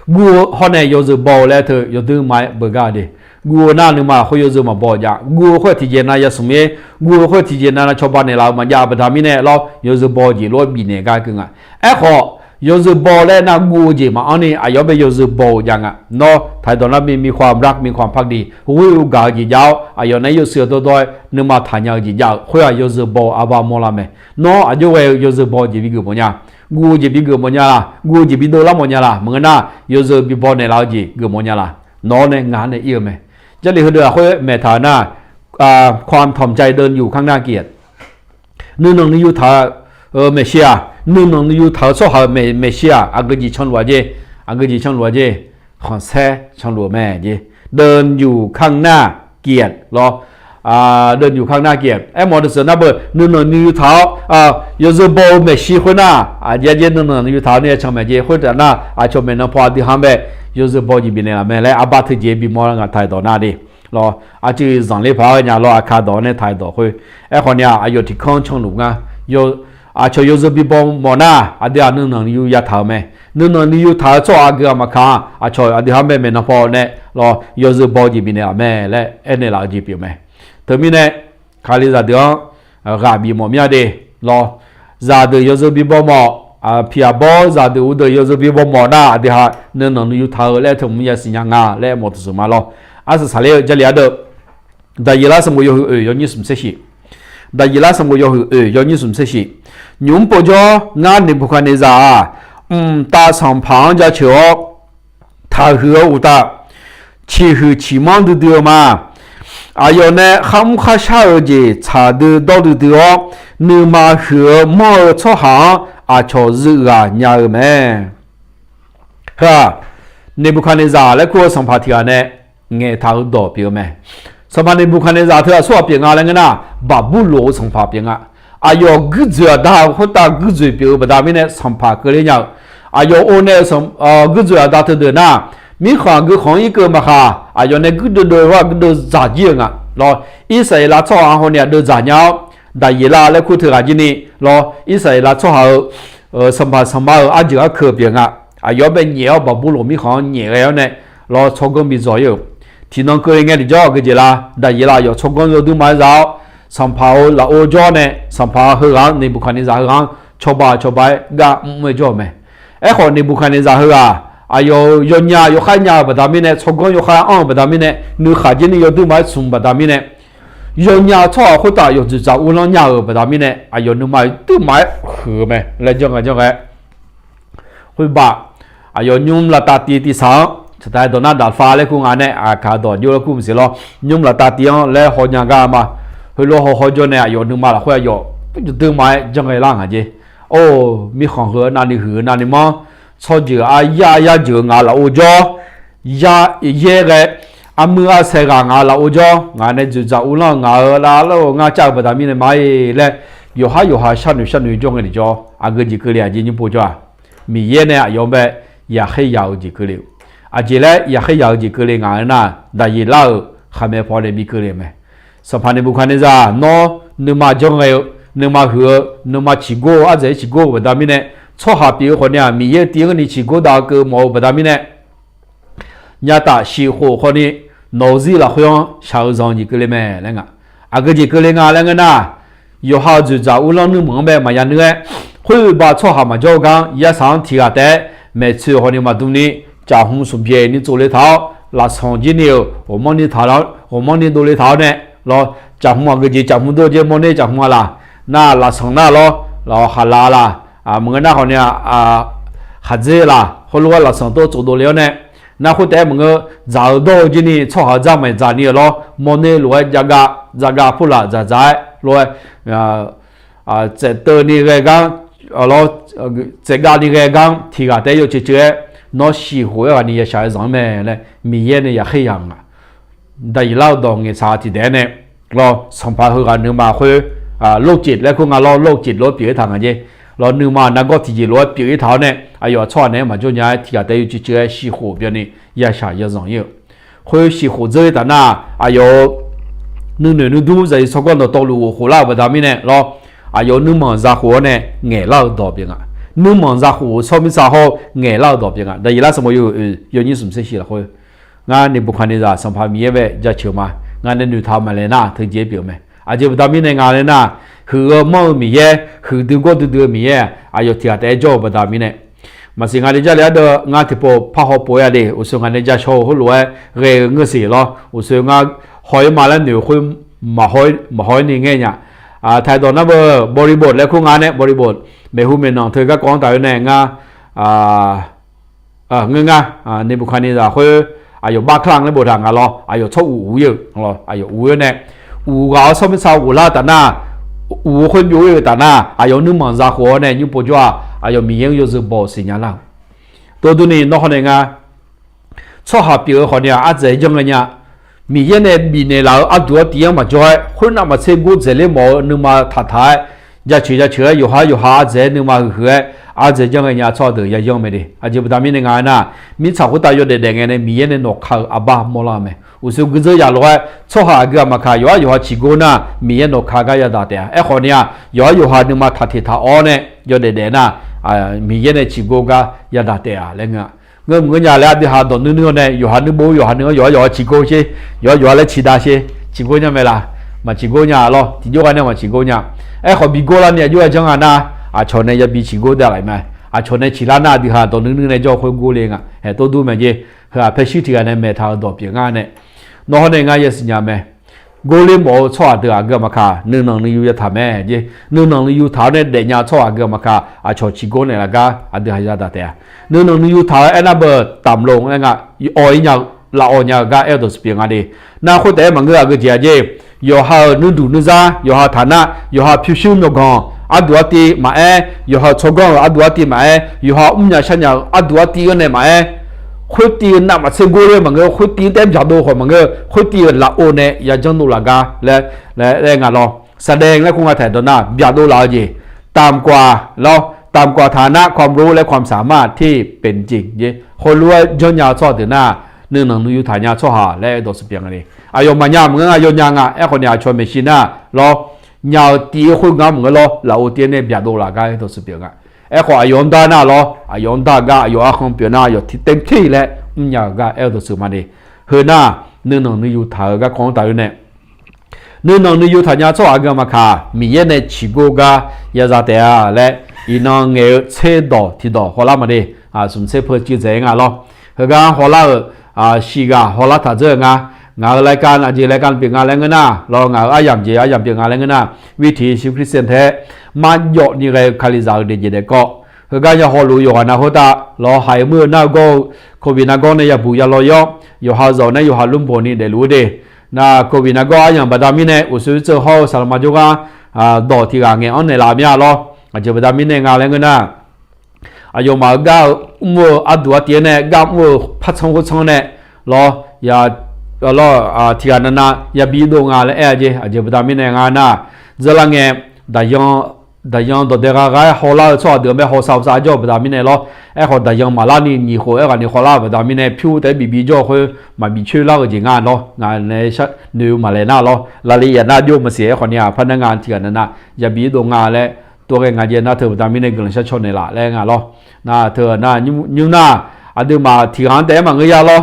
Guv-eu hawr nae yawzeu baw-eu laer teu yawdui ma-aer beugar de. Guv-eu nar nuima khoer yawzeu maqbaw jav. Guv-eu khoer tiqjeq nav yasmq-ir, guv-eu khoer tiqjeq nav cawba naeqlaf-eu maqjav baqda mirnae lawr, yawzeu baw-eu jeq lof-aer bifnaeq gar keuv nga. Aerkhawf, yawzeu baw laer nar guv-eu jeq maqanr ni aqyawf-anr bae yawzeu baw-eu jav nga. Nawr ไทย dawq nar bi มีความรัก มีความภักดี ghoer-eu gaq-eu jeq jav-awr, aqyawf naeq-aer yawshuif-eu dawrdawr-aer nuima taqnya-eu jeq jav-eu khoer-aq, yawzeu baw-eu arbar mawrlar mae. Nawr aqjox ghae-eu yawzeu baw-eu jeq bi geuf mawf nya, guv-eu jeq bi geuf mawf nya laq, guv-eu jeq bi dovlar mawf nya laq, maqngeur nar yawzeu bi baw naeqlaf-eu jeq geuf mawf nya laq. Nawr nae ngaq-anr nae ir-eu mae. Jarlif heudeuq-aq khoer maeqtaq-eu nar, ความถ่อมใจเดินอยู่ข้างหน้าเกียรติ nuinanq nuiyu taq-eu maeqshi-aq, nuinanq nuiyu taq-eu tsawrhaq-euq maeqshi-aq, aqgeu jeq canluf-a jer, aqgeu jeq canluf-a jer, khanqsaer canluf-eu mae jer. เดินอยู่ข้างหน้าเกียรติ lawr, เดินอยู่ข้างหน้าเกียรติ aermawf-eu deuq seuq nar beu, nuinanq nuiyu taq-awr yawzeu baw-eu maeqshi khoer nar, aqjeq aqjeq nuinanq nuiyu taq-awr nae canmaeq jer. Khoertav nar, aqcawq maeqnan paw aqdui ha-anr bae yawzeu baw jeq bifnaeq laf mae laer arbar teujeq bimawr-a nga ไทย dawq nar de. Lawr, arcuiv zanqler paq-aer nya lawr, Aqkar dawq nae ไทย dawq khoer. Aerkhawf ni-aq, aqyawf tiqkanr canluf nga. Aqcawq yawzeu bi baw mawf nar, aqdui-aq nuinanq nuiyu yataq-eu mae. Nuinanq nuiyu taq-eu tsawrhaq aqgeu-aq maqkaq-a, aqcawq aqdui ha-anr bae maeqnan paw nae lawr, yawzeu baw jeq bifnaeq laf mae laer aernaeq laf-eu jeq pyeuf mae. Teumirnae, Kalizaq deuq-anr ghaq bif mawf mir-a de. Lawr, zaqdeuq yawzeu bi baw mawf, piqghaq bawr zaqdeuq uqdeuq yawzeu bi baw mawf nar, aqdui ha nuinanq nuiyu taq-eu laer teu mq yasiq nya nga laer mawf teu seuq ma lawr. Arsaq saqler-eu Jarlif ardeuv, Daqyeqlar sanqbof yawhuiq oeq yawnyir smq tser shiq. Daqyeqlar sanqbof yawhuiq oeq yawnyir smq tser shiq. Nymq-mr povjawr ngar Neqbuqkaqneqzaq-aq, mqtav sanqpaq-anr jaceuq-awr, taqhuiq-eu uqtav, ciqhuiq ciqmanr duidui-eu ma. Aqyawf nae kharmr kharshar-eu jeq tsaq dui dawr duidui-awr, nuima huiq-eu manr-eu tsawrhaq-anr aqcawq zuif ghaq nya-eu mae. Heu-aq, Neqbuqkaqneqzaq laer kur-eu sanqpaq tiq ghaq nae ngaeqtaq-eu dawq pyeuf-eu mae. Sanqpaq Neqbuqkaqneqzaq teu aqsurghaq pyeuf nga laer ngeur nar, Baqburloq-eu sanqpaq pyeuf nga. Aqyawf guirdzoeq aqda khoertav guirdzoeq pyeuf-eu baqda mirnae sanqpaq keuvler nya-eu. Aqyawf or nae-eu guirdzoeq aqda teudeuq nar, mirkhanq aqgeu khanq-anr irkeuv maqkhaq, aqyawf nae guirdeuv deuv-eu khoer-aq guirdeuv dzaq jir-eu nga. Lawr, Irsaqleqlav tsawrhaq-anr haw ni aqdeuv dzaq nya-awr, Daqyeqlar laer kur teu ghaq jir ni, lawr, Irsaqleqlav tsawrhaq-eu sanqpaq sanqma-euq arjeuq arkeuv pyeuf nga. Aqyawf-anr bae nyaef-awr Baqburloq mirkhanq-anr nyaef ghae-awr nae, lawr, tsawrganr bi dzaw ir-euq. Tiqnan keuvle ngae tiqjawr aqgeu jeq la, Daqyeqlav aqyawf tsawrganr yawdur ma-aer za-awr, sanqpaq-euq lafov jawr nae sanqpaq heughaq-anr, Neqbuqkaqneqzaq heughaq-anr cawba cawba-aer gar mr-aer jawr-euq mae. Aerkhawf, Neqbuqkaqneqzaq heughaq aqyawf-euq yawnya yawkhav nya-euq baqda mirnae, tsawrganr yawkhav anr-euq baqda mirnae, nuikhanq jir ni yawduir ma-aer tsmq baqda mirnae, yawnya-eu tsawrhaq khoertav aqyawf dzoeqdzaq uvlanr nya-euq baqda mirnae, aqyawf nuima yawduir ma-aer huiq-eu mae laer janr nga janr ghae. Khoerbaq, aqyawf nymr lavtav tiv tiv saq-anr, saqtaq dawq nar daqfav laer kur nga nae, aqkaq dawq jov laer kur maqsiq lawr, nymr lavtav tiv-anr laer hawnya gar ma. Heulof haw haw jawr nae aqyawf nuima lafkhoer aqyawf yawduir ma-aer janr ghae lar ngaq jeq. Or, mirkhanq heu navni huiq-eu navni manr, tsawrjeuq aryar aryar jeuq ngaq lafov jawr, yaer ghae, armuir arsae ghaq ngaq lafov jawr, ngaq nae dzoeqdzaq uvlanr-eu ngaq-euq lavlar-eu ngar cav-eu baqda mirnae ma-iq laer, yawqhar yawqha sharnoeq sharnoeq jawr ngae ni jawr, aqgeu jeq keuvle aqjeq nymr pov jawr-aq, Miqyaer nae aqyawf-anr bae yaqkhaer ya-eu jeq keuvle-eu. Aqjeq laer yaqkhaer ya-eu jeq keuvle ngaq-eu nar, Daqyeqlar-euq khaqmae paw nae bi keuvle-eu mae. Sanqpaq Neqbuqkaqneqzaq, nawr nuima janr ghae-eu, nuima huiq-eu, nuima ciqgor-eu, ardzaeq-aer ciqgor-eu baqda mirnae, tsawrhaq pyeuf-eu khawf ni-aq, Miqyaer tiv-anr ni ciqgor daq-eu keuv mawf-eu baqda mirnae, nyataf shif khof khawf ni nawq-eu zir lafkhoer-anr shaq-eu zanq jeq keuvle mae laer nga. Aqgeu jeq keuvle nga laer ngeur nar, yawqha-euq dzoeqdzaq uvlanr nuirmanq-anr bae maqya nuir-aer, khoer-eu ba tsawrhaq maqjawr-eu gar-anr yarsaq-anr tiq ghaq taef-aer maeqtsoeq khawf ni maqdm ni, caf hmq smq byaeq ni tsofle taq-awr, lafsanq jir ni-euq ghawqmanrni taq-awr, ghawqmanrni dovle taq-awr nae, lawr, caf hmq aqgeu jeq caf hmq dov-eu jeq mawrner caf hmq-a laq, nar lafsanq nar lawr, lawr, khaqlaq laq, maqngeur nar khawf ni-a, khaqdzer laq, heulof-aer lafsanq tov tsofdov le-awr nae, nar khoer taef-aer maqngeur, dzaq-eu dawr-eu jir ni tsawrhaq-eu dzar maeq dzaq ni-euq lawr, mawrner lof-aer jav gav, jav gav purlaf dzaqdzaq-aer lof-aer, tsaefteuv ni ghae gar, lawr, tsaevgav ni ghae gar-anr tiq ghaq taef-aer yawcoeq coeq-aer, nawr shif khof-aer ghaq ni yashaq-aer zanq-anr mae laer Miqyaer nae yaqkhaer ya nga. Daqyeqlar-eu dawq ngaeqtsaq tiqdaef-aer nae, lawr, sanqpaq heughaq nuima khoer, lorcef laer kur nga lawr, lorcef lof-aer pyeuf-ir taq nga jeq. Lawr, nuima nargawr tiqjeq lof-aer pyeuf-ir taq-awr nae, aqyawf tsawrhaq naeq-aer maqjawr nya-aer tiq ghaq taef-aer yawcoeq coeq-aer shif khof byanni yashaq yazanq-ir-eu. Khoer shif khof dzeur-ir taf nar, aqyawf-euq nuinoeq nuidur zaqyo tsawrganr dawqtawvluf ghof khof lar-euq baqda mirnae lawr, aqyawf-euq nuirmanq za khof-awr nae ngaeqlar-eu dawq pyeuf nga. Nuirmanq za khof-eu tsawrmirtsa hawr-eu ngaeqlar-eu dawq pyeuf nga. Daqyeqlar sanqbof yawnyir smq tser shif lafkhoer, ngar Neqbuqkaqneqzaq sanqpaq Miqyaer bae jaceuq ma. Ngaq nae noeqtaq-eu maqlaeq nar teujeq-aer pyeuf-eu mae. Aqjeq baqda mirnae nga laer nar, huiq-eu manr-eu Miqyaer, huiqdui gawrdui dui-eu Miqyaer, aqyawf tiq ghaq taef-aer jawr-eu baqda mirnae, maqsiq ngaq nae jarle ardeuv ngar tiqpov parhaw pov-aer-a de, uqshoe ngaq nae jashawr-eu heulof-aer ghae-eu ngeur siq lawr, uqshoe ngar haw-ir ma laer noeq-eu khoer maqhaw-ir ni ngae nya. Taqdawq nar beu bawribof laer kur nga nae bawribof, maeqhu maeqnanq teu garkawv-anr taf-eu nae ngar, ngeur ngar, Neqbuqkaqneqzaq khoer aqyawf bar klar laer boftaq nga lawr, aqyawf tsawr uq uq-ir-eu, aqyawf uq-ir-awr nae, uq ghaq-awr tsawrmirtsa ghoflar-eu taf nar, uq-eu khoer byov-ir-eu taf nar, aqyawf nuirmanq za khof-awr nae nymr pov jawr-aq, aqyawf Miqyaer-anr yawzeu baw-euq siqnya lar-euq. Tov durni nawr hawr nae nga, tsawrhaq pyeuf-eu khawf ni-aq ardzaeq janr ngae nya. Miqyaer nae bifnaeq laf-eu arduq artiv-anr maqjawr-aer, khoernav maqtser gordzaeq ler mawf-eu nuima taqtaq-aer, jaceuq jaceuq-aer yawqhar yawqha ardzaeq-aer nuima huiq huiq-aer, ardzaeq janr ngae nya tsawrhaq deuq yayanr mae de. Aqjeq baqda mirnae nga aernar, mirtsaq khoertav yawdaef daef ngae nae Miqyaer nae nawqka-eu arbar mawrlar-eu mae. Uqshoe guirzeur yaq lof-aer tsawrhaq aqgeu aqmaqkaq yawqhar yawqha ciqgor nar, Miqyaer nawqka gar yadaq taef-a. Aerkhawf ni-aq, yawqhar yawqha nuima taqteq taq-awr nae yawdaef daef nar, Miqyaer nae ciqgor gar yadaq taef-a laer ngeur-a. Ngeur maqngeur nya laer aqdui ha dawq nuir nuir-awr nae yawqha nuir bov yawqha nuir-anr yawqhar yawqha ciqgor sher, yawqhar yawqha laer ciqda sher, ciqgor nya mae laq? Maqciqgor nya lawr, tiqjawr gar nae maqciqgor nya. Aerkhawf bi gor lar ni aqjox-aer janr nga nar, aqcawq nae yabi ciqgor dav laf mae. Aqcawq nae ciqlar nar aqdui ha dawq nuir nuir nae jawr khoer gor le nga. Haeq tov dur mae jeq. Heu-aq paershuir tiq ghaq nae maeqtaq-eu dawq pyeuf ngar nae, nawr hawr nae ngar yasiq nya mae. Gorler mawf-eu tsawrhaq deuq aqgeu aqmaqkaq nuinanq nuiyu yataq mae jeq. Nuinanq nuiyu taq-awr nae daefnya-eu tsawrhaq aqgeu aqmaqkaq aqcawq ciqgor naeqlaf gar aqdui ha yadaq taef-a. Nuinanq nuiyu taq-eu aernar beu tamq lo aer nga, awq-ir nya-eu, lafawq nya-euq gar aer-eu dawqtsuif pyeuf nga de. Nar khoertaef-aer maqngeur aqgeu jeq-a jeq. Yawqha-euq nuirduq nuidzar yawqha taq nar, yawqha pyurshuir myawqganq arduq artiv maqaer, yawqha-euq tsawrganr-euq arduq artiv maqaer, yawqha mrnya sharnya-euq arduq artiv-anr nae maqaer, khoertiv-eu navmaqtser gorler maqngeur, khoertiv-anr taef-aer byaqdov khawf maqngeur, khoertiv-euq lafov nae yajanr dovlaf gar laer, laer nga lawr. Saqdaeq laer kur nga taq dawq nar byaqdov laf-eu jeq, tamqkawq lawr, tamqkawq taq nar ความรู้ และความสามารถที่เป็นจริง jeq. Heulof-aer janrnya-eu tsawrhaq deuq nar, nuinanq nuiyu taqnya tsawrhaq laer aer-eu dawqtsuif pyeuf nga le. Aqyawf maqnya maqngeur nga, yawnya nga. Aerkhawf ni aqcawq maeqshi nar lawr, nya-eu tiv-eu khoergar maqngeur lawr, lafov tiv-anr nae byaqdov laf gar aer-eu dawqtsuif pyeuf nga. Aerkhawf aqyawf-anr dar nar lawr, aqyawf-anr dar gar aqyawf arkhan pyeuf nar aqyawf tiv เต็มที่ laer mrnya-euq gar aer-eu dawqtsuif ma le. Heu nar, nuinanq nuiyu taq-eu garkawv-anr taf-eu nae Nuinanq nuiyu taqnya tsawrhaq aqgeu maqkaq, Miqyaer nae ciqgor gar yaza taef-a laer, iqnan ngaeq-eu tserdawq tiqdawq hawlar maqde, smq tser peu cuiv dzaeq-aer nga lawr. Heugar hawlar-euq, shiqghaq hawlar taq dzeur-eu nga. Ngaq-euq รายการ aqjeq รายการ pyeuf nga laer ngeur nar lawr, ngaq-euq aryamq jeq aryamq pyeuf nga laer ngeur nar, วิถีชีวิตคริสเตียน taef-aer marjawv ni ghae-eu Kalizaq-euq daefjeq daefkawv, heugar ya hawluf-eu yawqghaq nav khoertav lawr, haiq muir-eu nar-eu gawr-eu, โควิด nargawr nae yabuq yalawr-ir-awr, yawqha-eu zawq nae yawqha lmrboq ni daefluf-eu de. Nar โควิด nargawr aryamq baqda mirnae uqshoe tseuv hawr-eu saqlaqma jawrgar dawq tiq ghaq ngaeq-anr naeqlaf mir-a lawr. Aqjeq baqda mirnae nga laer ngeur nar, aqyawfmaf-euq gar-eu mr-eu arduq artiv-aer nae gar mr-eu partsanr ghoertsanr nae lawr, ya, lawr, tiq ghaq navnav yabi dov nga laer aer-a jeq. Aqjeq baqda mirnae nga nar, dzeurlar ngae, daqyan daqyan dawqdae ghaghaer hawlar-eu tsawrhaq deuq-anr bae hawsav hawsav jawr-eu baqda mirnae lawr, aerkhawf daqyan maqlar ni nyiq khof aerghaq ni hawlar-eu baqda mirnae pyur taef-aer bif bi jawr-eu khoer maqbif coer lar-eu jeq nga lawr. Ngaq nae noeq-eu maqlaeq nar lawr, lavle yaf nar jawr-eu maqsiq. Aerkhawf ni-aq, par nar nga tiq ghaq navnav yabi dov nga laer tov ghae nga jeq. Nar teu baqda mirnae guiqlanq shar caw naeqlaf laer nga lawr. Nar teu nar nymr nar, aqduimaf tiq ghaq-anr taef-aer maqngeur ya lawr.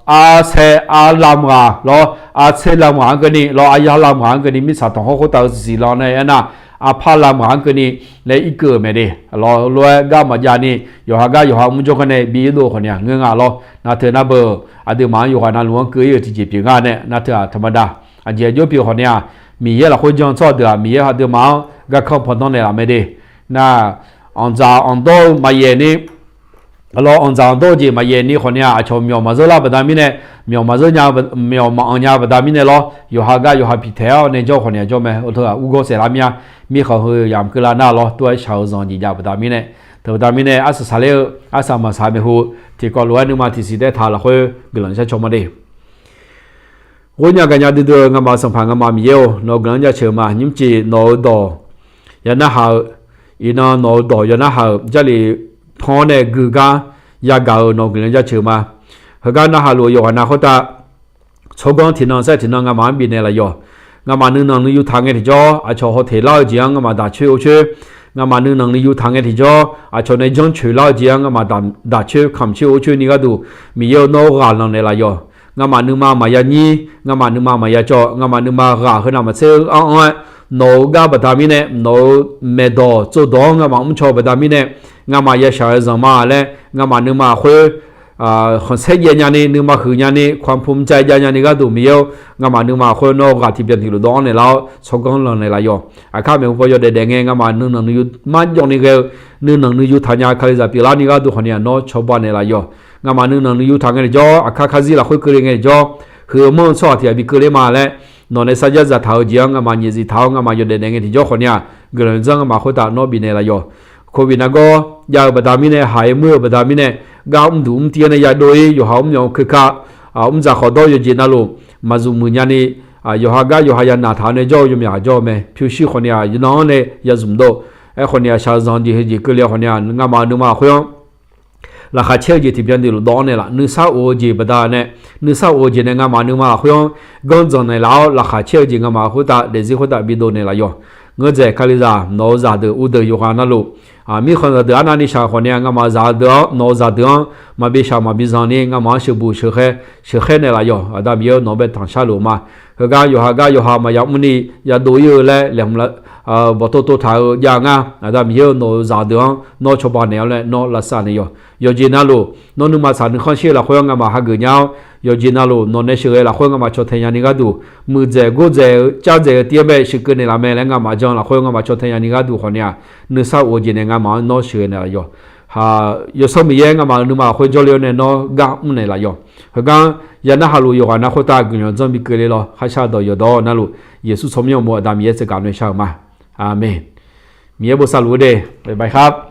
Arsaer arlamq ghaq lawr, arsaer lamq ghaq-anr keuvni lawr, arya lamq ghaq-anr keuvni mirtsaq tanqkhawr khoertav-eu siqsiq lan nae aernar, arpar lamq ghaq-anr keuvni laer irkeuv-euq mae de. Lawr lof-aer gar maqjav ni, yawqha gar yawqha mrjawr gar nae bi irdov khawf ni-aq ngeur nga lawr. Nar teu nar beu, aqduimaf-anr yawqghaq navluf-anr keuv ir-euq tiqjeq pyeuf nga nae nar teu-aq taqmada. Aqjeq aqjox pyeuf khawf ni-aq, Miqyaer lafkhoer jan-eu tsawrhaq deuq-aq Miqyaer aqduimaf-anr garkanr pandanr naeqlaf mae de. Nar anqdzaq anqdawr-eu maqyaef ni lawr, anqdzaq anqdawr-eu jeq maqyaef ni khawf ni-aq, aqcawq myawq maqzeur lar baqda mirnae, myawq maqzeur nya, myawq maqanq nya baqda mirnae lawr, yawqha gar yawqha piqtaeq-awr nae jawr khawf ni-aq jawr mae. Teu-aq urgawr saef lar mir-a, mirkhanq heu yamq keuvlar nar lawr, tov-aer shaq-eu zanq jeq jav baqda mirnae, teu baqda mirnae arsaq saqler-eu arsaq maqsaq maeqhu, tiqkawv lof-aer nuima tiqsiq taef-aer taq lafkhoer guiqlanq shar caw ma de. Ghoernya gaqnya duidui-eu ngamaf-euq Sanqpaq ngamaf Miqyaer-or, nawq-eu guiqlanq jaceuq-eu ma. Nymrcif nawq-eu dawq ya narhaq-eu, iqnan nawq-eu dawq ya narhaq-euq Jarlif pan-awr nae gui gar yagaq-euq nawq-eu guiqlanq jaceuq-eu ma. Heugar narhaq luf-eu yawqghaq nav khoertav tsawrganr tiqnan saer tiqnan ngamaf-anr bifnaeq laf yawq. Ngamaf nuinanq nuiyu taq ngae tiqjawr, aqcawq hawteq lar-eu jeq-anr ngamaf daq coer or coer. Ngamaf nuinanq nuiyu taq ngae tiqjawr, aqcawq nae janr coeq lar-eu jeq-anr ngamaf daq coer kamq coer or coer ni gharduq, Miqyaer-eu nawr ghaq lanqnaeq laf yawq. Ngamaf nuima maqya nyir, ngamaf nuima maqya cawv, ngamaf nuima ghaq heu navmaqtser-eu anr-anr-aer, nawq-eu gar baqda mirnae, nawq-eu maeqdawq tsovdawq-anr ngamaf mrcaw-eu baqda mirnae, ngamaf ya shaq-eu zanq ma laer ngamaf nuima khoer khanqsaer jaev nyani, nuima huiq nyani, ความภูมิใจ jav nyani gharduq Miqyaer-or, ngamaf nuima khoer nawr ghaq tiqbyan tiqlof dawv-anr naeqlaf-awr tsawrganr lanqnaeq laf yawq. Aqkar maeqhu paw yawdaef daef ngae ngamaf nuinanq nuiyu marjawv ni ghae-eu, nuinanq nuiyu taqnya Kalizaq pyeuflar ni gharduq khawf ni-aq nawr cawba naeqlaf yawq. Ngamaf nuinanq nuiyu taq ngae tiqjawr, aqkar karzir lafkhoer keuvle ngae tiqjawr, huiq-eu manr-eu tsawrhaq tiq ghaq bi keuvle ma laer, nawq nae sarjax dzaqtaq-eu jeq-anr ngamaf nyiq zif taq-awr ngamaf yawdaef daef ngae tiqjawr khawf ni-aq, guiqlanq zanr ngamaf khoertav nawr bifnaeq laf yawq. Covid nargawr jav-eu baqda mirnae, haq-ir muir-eu baqda mirnae, gar mr duq mr tir-awr nae yadov-ir yawqha mr myawq-eu keuka, mr dzaq khawf dawr yawqjeq navluf maqzmq muiq nyani, yawqha gar yawqha ya naq taq-awr nae jawr-eu yawmyaq jawr-eu mae. Pyurshuir khawf ni-aq yawqnan-anr nae ya zmq dov. Aerkhawf ni-aq shaqzanq jeq heujeq keuvle-awr khawf ni-aq ngamaf-euq nuima lafkhoer-anr laqkhaq caer-eu jeq tiqbyan tiqlof dawv-anr naeqlaf, nuisar of-eu jeq baqda nae, nuisar of-eu jeq nae ngamaf nuima lafkhoer-anr ganr dzanq naeqlaf-awr laqkhaq caer-eu jeq ngamaf khoertav daefzir khoertav bidov naeqlaf yawq. Ngeur dzaeq Kalizaq nawq-eu zaqdeuq uvdeuq yawqghaq navluf, mirkhanq zaqdeuq arnavni shaq khawf ni-aq ngamaf zaqdeuq-anr nawq-eu zaqdeuq-anr maqbi shaq maqbi zanqni ngamaf-anr sheuqbuq sheuqkhaer, sheuqkhaer naeqlaf yawq. Aqda Miqyaer-eu nawq-eu bae tanqshar luf-eu ma. Heugar yawqha gar yawqha maqya mrni yadov-ir-eu laer laeqhmq bawqtov tov taq-eu jav ngar. Aqda Miqyaer-eu nawq-eu zaqdeuq-anr nawr cawba naeq-awr laer nawr lavsav naeq yawq. Yawqjeq navluf nawr nuima tsaq nuikhanr shir-eu lafkhoer-anr ngamaf hageuf nya-awr, yawqjeq navluf nawq nae sheuqghae lafkhoer ngamaf caw tae nyani gharduq, muiqdzaeq gordzaeq-eu cardzaeq-eu tiv-anr bae sheuqkeuv naeqlaf mae laer ngamaf jan lafkhoer ngamaf caw tae nyani gharduq khawf ni-aq, nuisar of-eu jeq nae ngamaf-anr nawr sheuqghae naeqlaf yawq. Yawsanr Miqyaer ngamaf-euq nuima lafkhoer jawrle-awr nae nawr gar mr naeqlaf yawq. Heugar ya narhaq luf yawqghaq nav khoertav guiqlanq zanr bi keuvle lawr. Kharshar dawq yawqdawq navluf Yeqsur tsawrmyanr uqmov Aqda Miqyaer tseqgaq nae shar-euq ma. Aqmeq. Miqyaer bosav luf-eu de, bye bye ครับ.